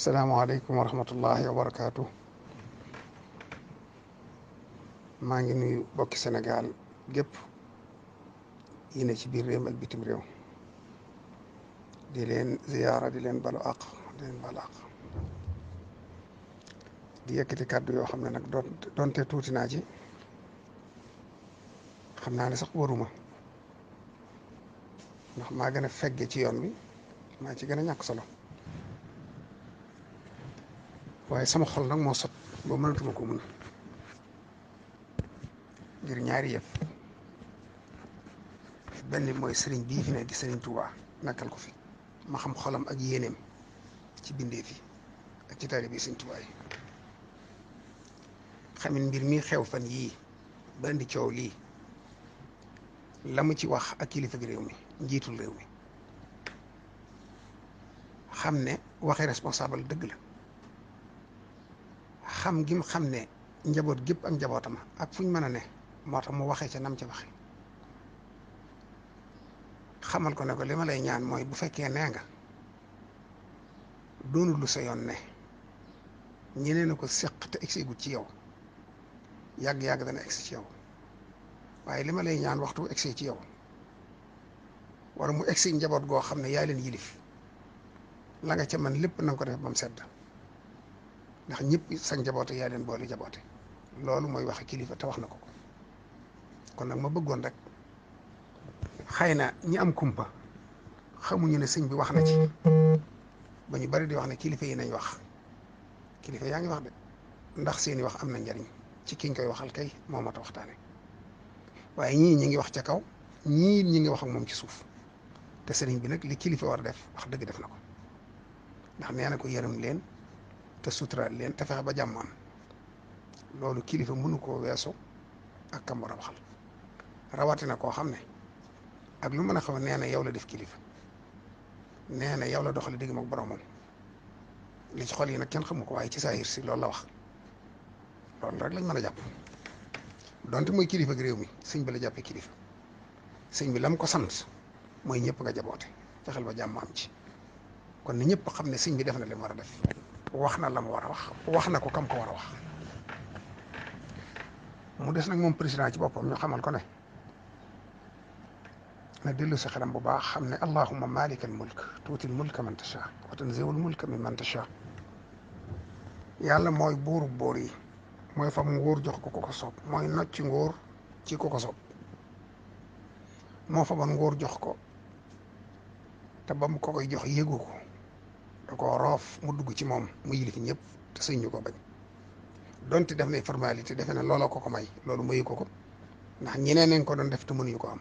asalaamaaleykum wa rahmatullahi wa barakaatu. maa ngi nuyu bokki Sénégal gépp yi ne ci biir réew ak bitim réew di leen ziyaara di leen balu àq di leen balu àq di yëkkati kàddu yoo xam ne nag doonte tuuti naa ci xam naa ne sax waruma ndax maa gën a fegge ci yoon bi maa ci gën a ñàkk solo waaye sama xol nag moo sot boo mënatuma ko mun ngir ñaari yëf benn mooy sëriñ bii fi ne di sëriñ Tuubaa nekkal ko fi ma xam xolam ak yéeneem ci bindee fi ak ci taalibe bi sëriñ Tuubaa yi xamin mbir mi xew fan yii ba indi coow lii la mu ci wax ak kilifa gi réew mi njiitul réew mi xam ne waxi responsable dëgg la xam gim xam ne njaboot gépp ak njabootam ak fuñ mën a ne moo tax mu waxee ca nam ca waxe xamal ko ne ko li ma lay ñaan mooy bu fekkee nee nga doonul lu sa yoon ne ñeneen a ko séq te egseegut ci yow yàgg-yàgg dana egsi ci yow waaye li ma lay ñaan waxtu bu egsee ci yow wala mu egsi njaboot goo xam ne yaa leen yilif la nga ca man lépp na nga ko def ba mu sedd ndax ñëpp sa njaboote yaa leen boole jaboote loolu mooy waxe kilifa te wax na ko kon nag ma bëggoon rek xëy na ñi am kumpa xamuñu ne sëñ bi wax na ci ba ñu bari di wax ne kilifa yi nañ wax kilifa yaa ngi wax de ndax seeni wax am na njariñ ci kiñ koy waxal kay moo mat a waxtaane waaye ñii ñi ngi wax ca kaw ñii ñi ngi wax ak moom ci suuf te sëriñ bi nag li kilifa war a def wax dëgg def na ko ndax nee na ko yërëm leen te suturaal leen te fexe ba jàmm am loolu kilifa mënu koo weesu ak kam war a waxal rawatina koo xam ne ak lu mën a xaw nee na yow la def kilifa nee na yow la doxali digg ak boromam li ci xol yi nag kenn xamu ko waaye ci saahir si loolu la wax loolu rek lañ mën a jàpp donte mooy kilifa gi réew mi sëñ bi la jàppee kilifa sëñ bi la mu ko sant mooy ñëpp nga jaboote fexeel ba jàmm am ci kon ni ñëpp xam ne sëñ bi def na li mu war a def wax na la mu war a wax na ko kam ko war a wax mu des nag moom président ci boppam ñu xamal ko ne na dellu si xelam bu baax xam ne allahumma malikal mulk tuutil mulka man tasha wa tanziul mulka min man tasha yàlla mooy buuru boor yi mooy fam nguur jox ko ko soob mooy nocci nguur ci ko soob moo fa ban nguur jox ko te ba mu ko koy jox yéegu ko da koo roof mu dugg ci moom mu yilif ñëpp te sëñ ñu ko bañ donte def nay formalité defe ne looloo ko may loolu mayu ko ndax ñeneen nañ ko doon def te mënuñu ko am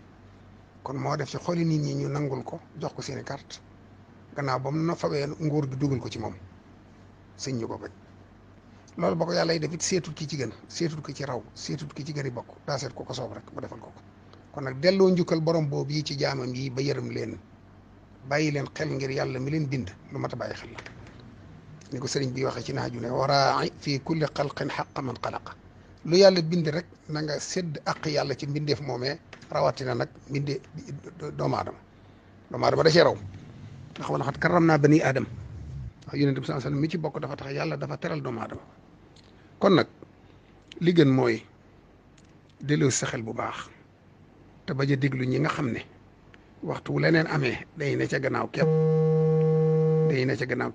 kon moo def ci xoli nit ñi ñu nangul ko jox ko seeni carte gannaaw ba mu na fabee nguur gi dugal ko ci moom sëñ ñu ko bañ loolu ba ko yàlla def it seetut ki ci gën seetut ki ci raw seetut ki ci gën i bokk daa seet ko soob rek mu defal ko kon nag delloo njukkal borom boobu yi ci jaamam yi ba yërëm leen bàyyi leen xel ngir yàlla mi leen bind lu mat a bàyyi xel la ni ko sëriñ bi waxee ci naaju ne waraa fii kulli xalqin xaqa man xalaqa lu yàlla bind rek na nga sédd àq yàlla ci mbindeef moomee rawatina nag mbindee doomu aadama da cee raw ndax wala xat karam naa bani aadam wax yonent bi sallallahu alayhi wasallam mi ci bokk dafa tax yàlla dafa teral doomu aadama kon nag li gën mooy delloo sa xel bu baax te bañ a déglu ñi nga xam ne waxtu wu leneen amee day ne ca gannaaw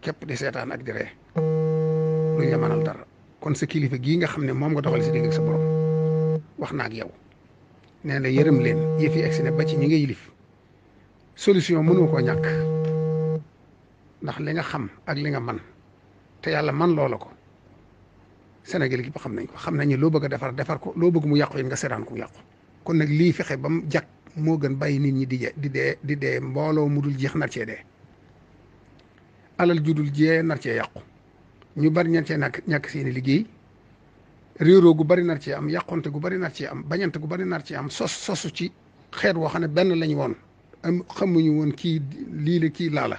képp di seetaan ak di ree duñ la mënal dara kon sa kilifa gii nga xam ne moom nga doxal si digg ak sa borom wax na ak yow nee na yërëm leen yëf yi egsi ne ba ci ñi nga yilif solution mënoo koo ñàkk ndax li nga xam ak li nga man te yàlla man loola ko Sénégal gi xam nañ ko xam nañ ne loo bëgg a defar ko loo bëgg mu yàqu yi nga seetaan ko mu yàqu kon nag lii fexe ba mu jag moo gën bàyyi nit ñi di dee mbooloo mu dul jeex nar cee dee alal ju dul jee nar cee yàqu ñu bari ñan cee ñàkk seeni liggéey réeroo gu bari nar cee am yàqonte gu bari nar cee am bañante gu bari nar cee am sosu ci xeet woo xam ne benn lañ woon am xamuñu woon kii lii la kii laa la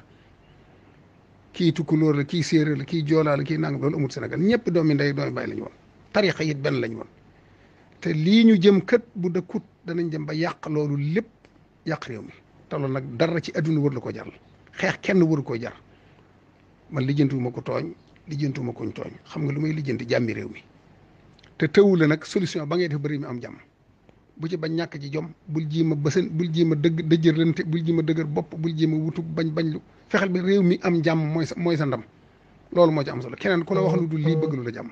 kii tukkulóor la kii séeréer la kii joolaa la kii nangam loolu amul Sénégal ñëpp doomi ndey doomi bàyyi lañ woon tarixa it benn lañ woon te lii ñu jëm kët bu dëkkut danañ dem ba yàq loolu lépp yàq réew mi te loolu nag dara ci adduna wër la ko jaral xeex kenn waru koo jar man lijjantiwuma ko tooñ lijjantiwuma koñ tooñ xam nga lu may lijjanti jàmmi réew mi te tëwu la nag solution ba ngay def bëri mi am jàmm bu ci bañ ñàkk ci jom bul jiima bësën bul jiima dëjërante bul jiima dëgër bopp bul jiima wutu bañ lu fexeel bi réew mi am jàmm mooy sa ndam loolu moo ci am solo keneen ku la wax lu dul lii bëgg lu la jàmm